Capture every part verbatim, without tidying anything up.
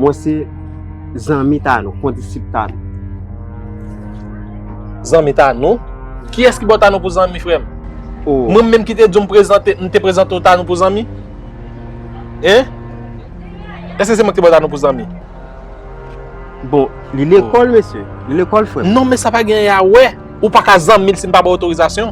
Mwen se zanmi Tanou, kondisip Tanou. Zanmi Tanou? Kiyès ki ba w Tanou pou zanmi, frè m? Oh. Mwen menm ki te di w m prezante, m te prezante w Tanou pou zanmi? Hein? Èske se mwen ki te ba w Tanou pou zanmi? Bon, li lekòl, mesye. Li lekòl, frè m. Non, men sa pa gen anyen a wè. Ou pa ka zanmi l si m pa ba w otorizasyon.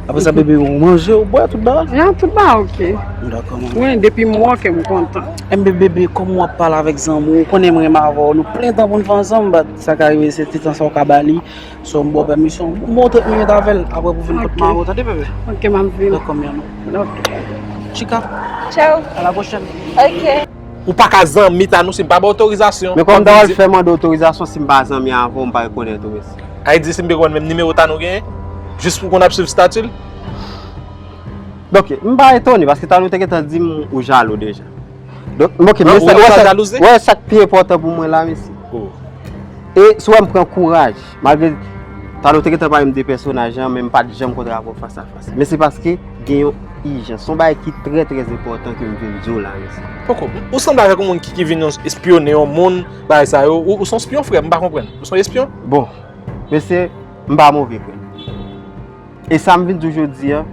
Apre sa, bebe, ou manje, ou bwè, tout bagay? Ya, tout bagay, ok. Dakò, manman. Wi, depi m wè w, kè m kontan. Enben, bebe, kòm w ap pale avèk zanmi w, ou konnen m renmen avè w, nou plen tan pou n fè ansanm, but sa ka rive, se ti tan sa w ka ba li. So, m ba w pèmisyon, m ba w trant minit avè l, apre pou vin kot mari w, tande, bebe? Ok, m ap vini. Dakò, mi amor. Ok. Chica. Ciao. À la prochaine. Ok. Ou pa ka zanmi Tanou si m pa ba w otorizasyon. Men kòman m ta pral fè mande otorizasyon si m pa zanmi avè w, m pa rekonèt ou, mesye? Ay di si m te konn menm nimewo Tanou genyen, jis pou konn ap swiv stati l? Donk, m pa etone, paske Tanou te gentan di m ou jalou deja. Donk, ok, men ou sa, jalouzi? Wè sa k pi enpòtan pou mwen la, mesye. Oh. E si w wè m pran kouraj, malgre Tanou te gentan pale m de pèsonaj lan, men m pa t janm kontre avè w fas a fas. Men se paske gen yon ijans. Se yon bagay ki trè, trè enpòtan ke m vin di w la, mesye. Poko, ou sanble avèk yon moun ki, ki vin yon espyone yon moun, bagay sa yo. Ou, ou se yon espyon, frè m, m pa konprann. Ou se yon espyon? Bon, mesye, m pa move, frè m. E sa m vin di w jodi a.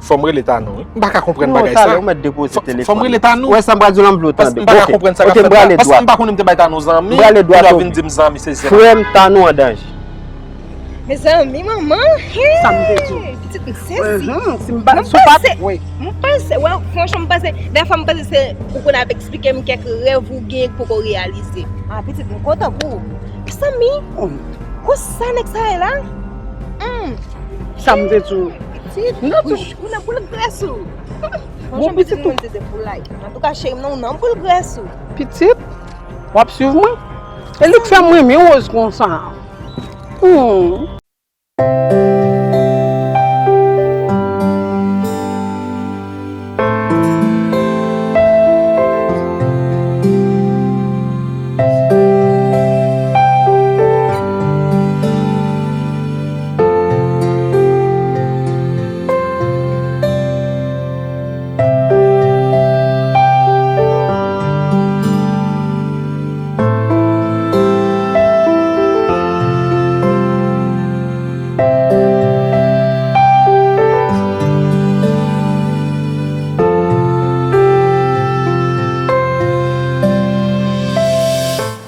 Fò m rele Tanou, wi. M pa ka konprann bagay sa. Non, talè, ou mèt depoze telefòn. Fò m rele Tanou. Wè, sa m pral di w la, m vle w tande. Paske m pa ka konprann sa k ap fèt la. Paske m pa konnen m te bay Tanou zanmi, kounye a w vin di m zanmi, se, se. Frè m, Tanou an danje. Mezanmi, manman, hey! Sa m te di w. Pitit m sezi. Mhm, si m pa, si w pa, wi. M panse, wè, franchman, m panse, dèfwa m panse se ou konn ap eksplike m kèk rèv ou gen ki poko reyalize. Ah, pitit, m kontan pou ou. Mezanmi, konsa nèg sa ye la? Hmm. Sa m te di w. Pitit, ou nan boul grès ou. Franchman, pitit, ou menm se te pou like. Antouka, cheri m nan, ou nan boul grès ou. Pitit, w ap swiv mwen? E li k fè m renmen Rose konsa. Hmm.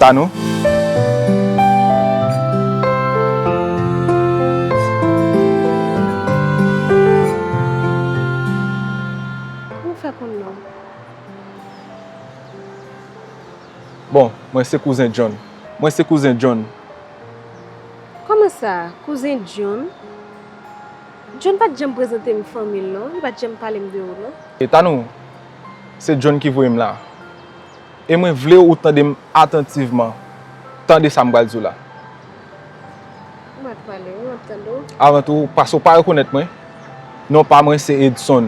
Tanou. Kòman w fè konn non m? Bon, mwen se kouzen John. Mwen se kouzen John. Kòman sa, kouzen John? John pa t janm prezante m fanmi l non, li pa t janm pale m de ou non. E Tanou, se John ki voye m la. E mwen vle ou tande m atantivman. Tande sa m pral di w la. Ou mèt pale wi, m ap tande w. Avan tou, paske w pa rekonèt mwen, non pa mwen se Edson.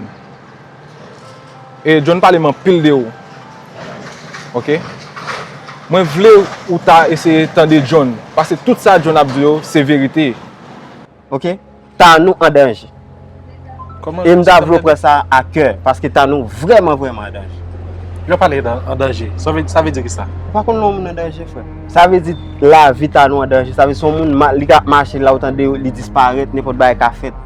E John pale m anpil de ou. Ok? Mwen vle ou ta eseye tande John, paske tout sa John ap di yo se verite. Ok? Tanou an danje. Kòman? E m ta vle w pran sa a kè, paske Tanou vrèman, vrèman an danje. Lè w pale dan-, an danje, sa vle, sa vle di kisa? Ou pa konn lè yon moun an danje, frè. Sa vle di lavi Tanou an danje. Sa vle di se yon moun ma-, li ka ap mache la, ou tande li disparèt, nenpòt bagay ka fèt.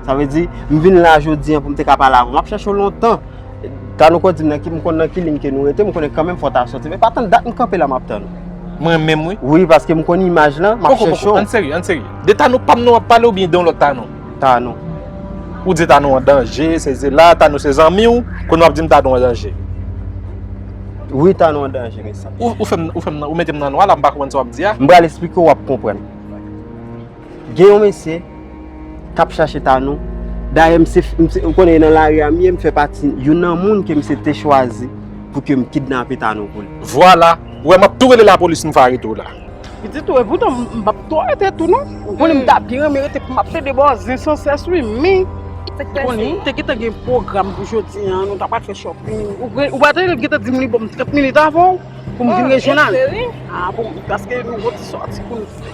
Sa vle di, m vin la jodi a pou m te ka pale avè w. M ap chèche w lontan. Tanou ko di m nan ki, m konn nan ki liy ke nou rete, m konnen kanmenm fò w ta soti. Men pa tann dat m kanpe la, m ap tann ou. Mwen menm, wi. Wi, paske m konn imaj lan, m ap chèche w. Poko, poko, ann serye, ann serye. De Tanou pa m nan w ap pale oubyen de yon lòt Tanou? Tanou. Ou di Tanou an danje, sezi la, Tanou se zanmi w, kounye w ap di m Tanou an danje. Wi, Tanou an danje, mesye. Ou, ou fè m, ou fè m nan, ou mete m nan nwa la, m pa konprann sa w ap di a. M pral eksplike w, w ap konprann. Gen yon mesye k ap chache Tanou. Dayè, m se, m se, ou konnen nan lari a m ye, m fè pati youn nan moun ke misye te chwazi pou ke m kidnape Tanou pou li. Vwala. Ou wè, m ap tou rele lapolis, m fè arete w la. Pitit ou, epoutan, m, m p ap tou arete tou, non. Ou konnen m ta byen renmen rete pou m ap plede ba w zen sansès, wi, men. Ou konnen, m te gentan gen pwogram pou jodi a, nou ta pral fè shopping. Ou, ou pa te gentan di m li ban m trant minit avè w pou m vin rejwenn al. Ah, bon, paske nou gon ti sòti pou n fè.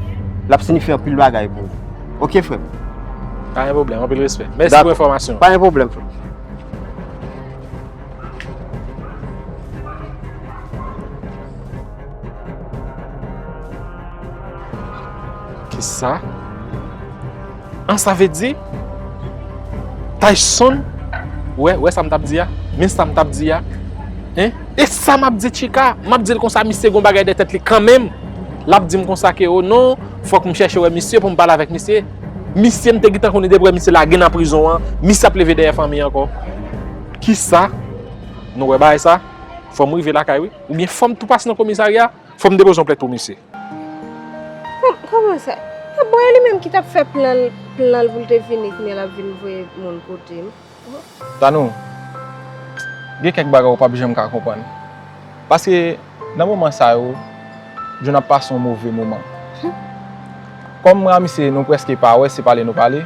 l ap sinifye anpil bagay pou ou. Oke, frè m? Pa gen pwoblèm, anpil respè. Mèsi pou enfòmasyon. Pa gen pwoblèm, frè m. Kisa? An, sa vle di Tyson, wè, wè sa m t ap di a? Men sa m t ap di a? Hein? E sa m ap di Tchika? M ap di l konsa misye gon bagay dèyè tèt li kanmenm. L ap di m konsa ke o non, fòk m chèche wè misye pou m pale avèk misye. Misye m te gentan konnen depi wè misye lage nan prizon an, misye ap leve dèyè fanmi ankò. Kisa? Nou wè bagay sa? Fò m rive lakay wi. Oubyen fò m tou pase nan komisarya, fò m depoze yon plent pou misye. Kòman sa? E bò e li menm ki t ap fè plan l plan l pou l te vini kounye a l ap vin voye moun kote m. Tanou, gen kèk bagay ou p ap janm ka konprann. Paske nan moman sa yo, John ap pase yon move moman. Kòm mwen a misye nou prèske pa wè, se pale nou pale,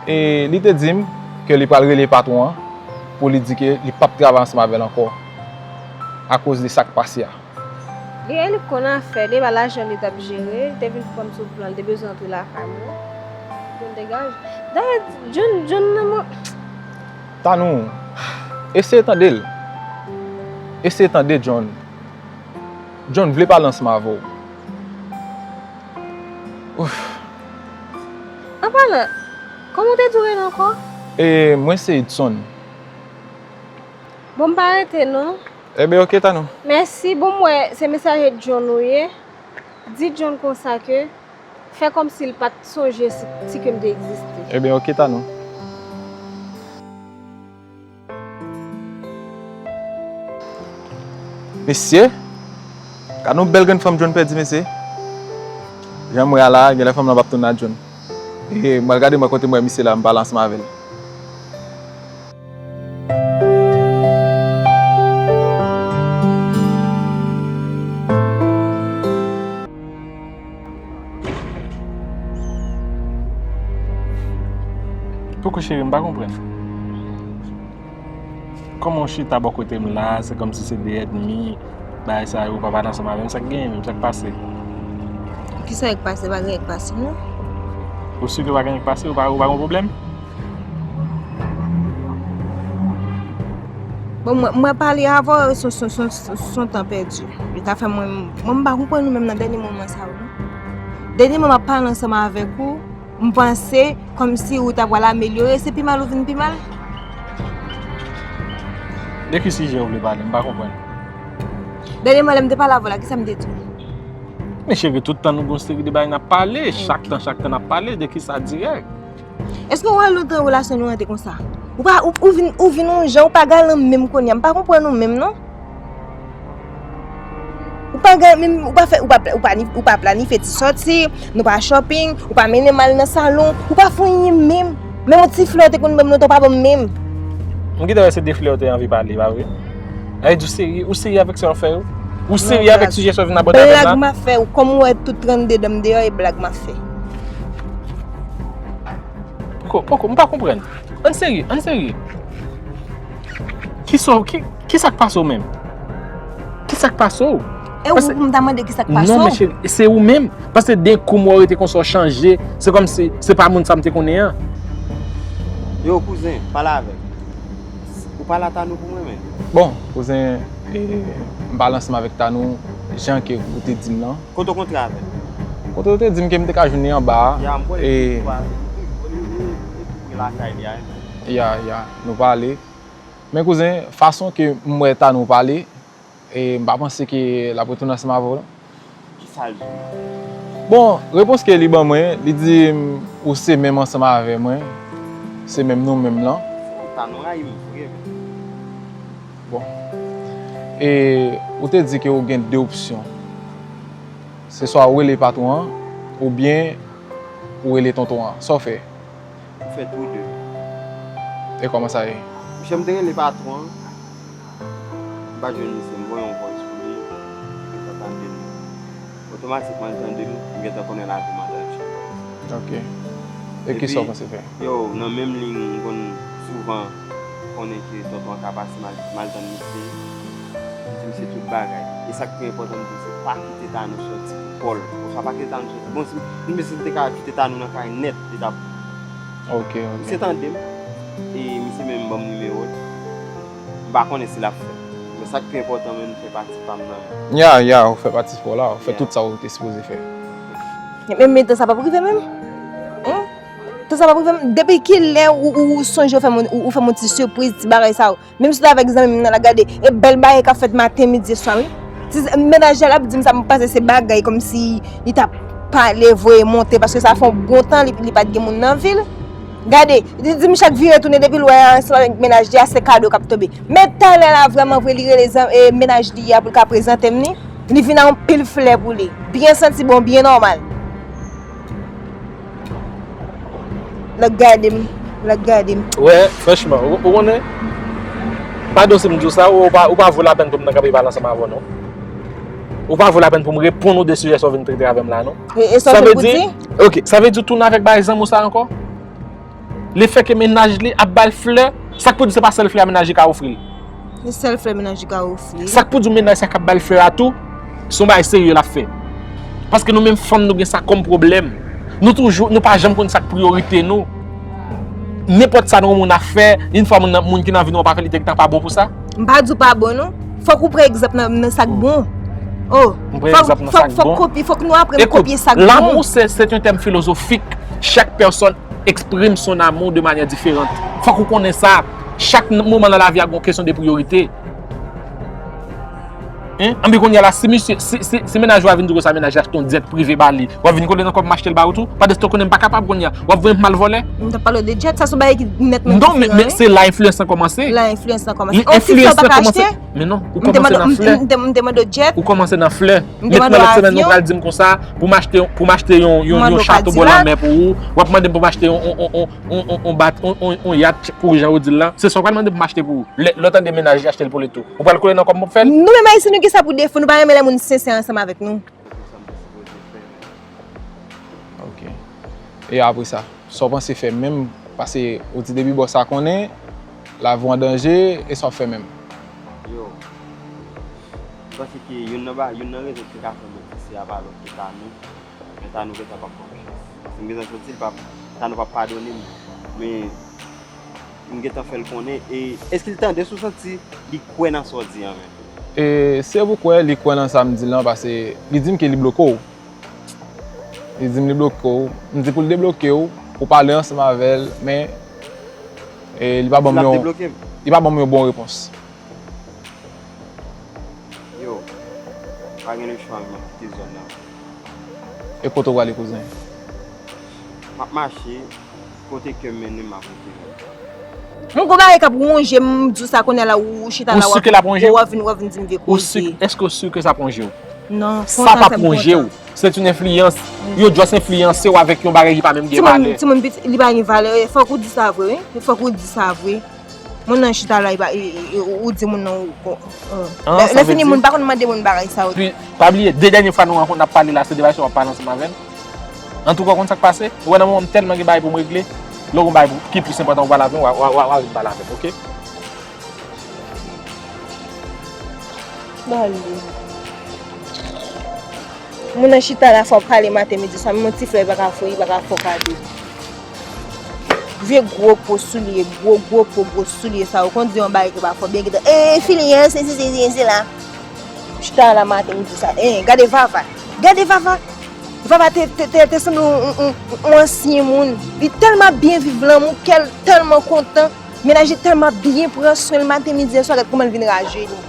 e li te di m ke li pral rele patwon an pou li di ke li p ap travay ansanm avè l ankò akoz de sa k pase a. Li e li k konn afè, li e pa lajan li t ap jere, li te vin pran m sou plan, li te bezwen antre lakay mwen. John degaje. Dayè, John, John nan mwen. Tanou, eseye tande l. Eseye tande John. John vle pale ansanm avè w. Ouf. An palan, kòman w te di w rele ankò? E, mwen se Hudson. Bon, m pa rete non. Ebyen, oke, Tanou. Mèsi. Bon, m wè se mesaje John ou ye. Di John konsa ke fè kòmsi l pa t sonje si, si ke m te egziste. Ebyen, oke, Tanou. Mesye, gad yon bèl grenn fanm John pèdi, mesye. Jan m wè a la, genlè fanm lan p ap tounen a John. E, m al gade mwen kote m wè misye la, m pale ansanm avè l. Poko cheri, m pa konprann. Kòman w chita bò kote m la, se kòmsi se de ènmi, bagay sa yo, w pa pale ansanm avè m, sa k genyen menm, sa k pase? Kisa k pase? Pa gen anyen k pase, non. Ou si ke pa gen anyen k pase, ou pa, ou pa gen pwoblèm? Bon, mwen, mwen pale avè w, se, se, se, se, se yon tan pèdi. Li ka fè mwen, mwen, m pa konprann ou menm nan dènye moman sa yo, non. Dènye moman m ap pale ansanm avèk ou, m panse kòmsi ou ta pral amelyore, se pi mal ou vin pi mal. De ki sijè ou vle pale? M pa konprann. Dènye moman lè m te pale avè w la, kisa m te di w? Men cheri, tout tan nou gen yon seri de bagay n ap pale, chak tan, chak tan n ap pale, de kisa dirèk? Èske w wè lontan relasyon nou an te konsa? Ou pa, ou, ou vin, ou vin yon jan, ou pa galan menm kounye a. M pa konprann ou menm, non. Ou pa galan menm, ou pa fè, ou pa, ou pa, ou pa planifye ti sòti, nou pa shopping, ou pa mennen m al nan salon, ou pa fè anyen menm. Menm yon ti flè w te konn ban m lontan, ou pa ban m menm. M gentan wè se de flè w te anvi pale, pa vre? Sa vle di w serye, ou serye avèk sa w ap fè yo? Ou serye avèk sijè sa w vin abòde avè m la? Blag m ap fè, ou kòm ou wè tout trannde dan m deyò, e blag m ap fè. Poko, poko, m pa konprann. Ann serye, ann serye. Kisa, ki, kisa k pase w menm? Kisa k pase w? E ou pou m ta mande kisa k pase w? Non, men cheri, se ou menm. Paske de kou m wè w rete konsa w chanje, se kòmsi se pa moun sa m te konnen an. Yo, kouzen, pale avè m. Ou pale a Tanou pou mwen menm? Bon, kouzen, e, m pale ansanm avèk Tanou, jan ke ou te di m lan. Kote w kontre avè l? Kote w te di m ke m te ka jwenn li anba a, e, e, e, e, e, e, lakay li a. Ya, ya, nou pale. Men kouzen, fason ke m wè Tanou pale, e, m pa panse ke l ap retounen ansanm avè w, non. Kisa l di w? Bon, repons ke li ban mwen, li di m, ou se menm ansanm avè mwen, se menm nou menm lan. Tanou rayi m vre menm. Bon. E ou te di ke ou gen de opsyon. Se swa ou rele patwon an, oubyen ou rele tonton an. Sa w fè? Ou fè tou de. E kòman sa ye? Misye, m te rele patwon an, m pa t jwenn misye, m voye yon voice pou li, li gentan tande m. Otomatikman, li tande m, m gentan konnen lavi m an danje. Ok. E kisa w panse fè? Yo, nan menm liy, m konn souvan konnen ke tonton an ka pase, m al, m al tann misye. M di misye tout bagay. E sa k pi enpòtan, m di misye pa kite Tanou sòti pou kò l. Oswa pa kite Tanou sòti. Bon, si, m di misye si m te ka kite Tanou nan kay nèt, li t ap. Ok, ok. Misye tande m. E misye menm ban m nimewo l. M pa konnen si l ap fè. Men sa k pi enpòtan, men m fè pati pa m nan. Ya, ya, ou fè pati pa w la, ou fè tout sa ou te sipoze fè. Men, men tan sa p ap rive menm. Hein? Tan sa p ap rive menm. Depi kilè ou, ou, ou sonje ou fè m, ou, ou fè m yon ti sipriz, ti bagay sa yo? Menm si w t avèk zanmi m nan la, gade, e bèl bagay k ap fèt maten, midi e swa, wi. Ti, mennaj la ap di m sa, m panse se bagay kòmsi li t ap pale, voye monte, paske sa fè yon bon tan li, li pa t gen moun nan vi l. Gade, li di m chak vire tounen depi l wè ansanm avèk mennaj li a, se kado k ap tonbe. Men talè la, vrèman vre, li rele zan-, e, mennaj li a pou l ka prezante m li. Li vin a yon pil flè pou li. Byen santi bon, byen nòmal. L ap gade m, l ap gade m. Wè, franchman, ou, ou konnen, padon si m di w sa, ou pa, ou pa vo lapèn pou m nan kanpe pale ansanm avè w, non. Ou pa vo lapèn pou m reponn ou de sijè sa w vin trete avè m la, non. E, e sa w vin pou di? Ok, sa vle di w tounen avèk bagay zanmi w sa ankò? Lefètke mennaj li ap ba l flè, sa k pou di se pa sèl flè a mennaj li ka ofri l? Se sèl flè mennaj li ka ofri l. Sa k pou di w mennaj sa k ap ba l flè a tou, se yon bagay serye l ap fè? Paske nou menm fanm nou gen sa kòm pwoblèm. Nou toujou, nou pa janm konn sa k priyorite nou. Nenpòt sa nou wè moun ap fè, yon fwa moun nan, moun ki nan vi nou an pa fè, li te gentan pa bon pou sa. M pa di w pa bon non. Fòk ou pran egzanp nan, nan sa k bon. Oh, m pran egzanp nan sa k bon. Fòk, fòk, fòk kopye, fòk nou aprann kopye sa k bon. L'amour, c'est, c'est un thème philosophique. Chaque personne exprime son amour de manière différente. Fòk ou konnen sa. Chak n-, moman nan lavi a gen yon kesyon de priyorite. Hein? Anpi kounye a la, si misye, si, si, si mennaj ou a vin di w konsa, mennaj la achte yon jet prive ba li, w ap vin kole nan kò m achte l ba ou tou? Pandan se tan w konnen m pa kapab kounye a. W ap voye m al vòlè? M t ap pale w de jet, sa se yon bagay ki nètman diferan, wi. Non, men, men se la enfliyans lan kòmanse. La enfliyans lan kòmanse. Yon ti flè w pa ka achte? Men non, ou kòmanse nan flè. M te mande w jet. Ou kòmanse nan flè. M te mande w avyon. Met nan lòt semèn, ou pral di m konsa, pou m achte, pou m achte yon, yon, yon chato bò lanmè pou ou. W ap mande m pou m achte yon, yon, yon, yon, yon, yon, yon bat, yon, yon, yon yat, pou jan ou di l lan. Se sa w pral mande pou m achte pou ou. Lè, lè w tande mennaj li achte l pou li tou. Ou pral kole nan kò m pou m fè l? Nou menm Ayisyen, nou gen sa pou defo, nou pa renmen lè moun sensè ansanm avèk nou. Ok. E apre sa, sa w panse fè menm? Paske ou di depi bò sa konnen, lavi w an danje, e sa w ap fè menm? Yo, m panse ke youn nan ba-, youn nan rezon ki ka fè mwen di se a pa lòt ke Tanou. Men Tanou gentan p ap ban m chans. Paske m gentan santi l p ap, Tanou p ap padone m. Men m gentan fè l konnen. E èske l tande, èske w santi li kwè nan sa w di an menm? E se pou kwè li kwè nan sa m di lan, paske li di m ke li bloke w. Li di m li bloke w. M di pou l debloke w, pou w pale ansanm avè l, men, e, li pa ban m yon, li pa ban m yon bon repons. Yo, pa gen lechwa, m ap kite zòn nan. E kote w prale, kouzen? M ap mache, kote kè m mennen m, m ap rete menm. Yon gwo bagay k ap wonje m, m di w sa kounye a la, ou chita la, w ap, w ap vin, w ap vin di m vye koze. Ou si ke l ap wonje w? Ou si, èske w si ke sa ap wonje w? Non, sa p ap wonje w. Se yon enfliyans. Yo just enfliyanse w avèk yon bagay ki pa menm gen valè. Timoun, timoun piti, li pa gen valè. Fòk ou di sa vre, wi. Fòk ou di sa vre. Moun nan chita la, li pa, e, e, e, ou, ou di moun nan, ou, ou, lè, lè fini, moun pa konn mande moun bagay sa yo. Pi, pa bliye, de dènye fwa nou rankontre, n ap pale la, se de bagay sa w ap pale ansanm avè m. Antouka, w konn sa k pase? Ou wè nan moman m tèlman gen bagay pou m regle, lè w gen bagay pou, ki plis enpòtan pou pale avè m, w a, w a, w a, w a vin pale avè m, oke? Bale. Moun nan chita la, fò pale maten, midi, swa, menm yon ti flè, li pa ka fè, li pa ka fè w kado. Vye gwo po soulye, gwo, gwo po, gwo soulye sa yo. Konn di yon bagay ki pa fò, byen gentan, e, filiyan, se, se, se, se, se la. Chita la maten, midi sa. E, gade Vava. Gade Vava. Vava te, te, te, te sanble yon, yon, yon, yon ansyen moun. Li tèlman byen viv lanmou, kè l tèlman kontan. Mennaj li tèlman byen pran swen l maten, midi, e swa, gad kòman l vin raje li.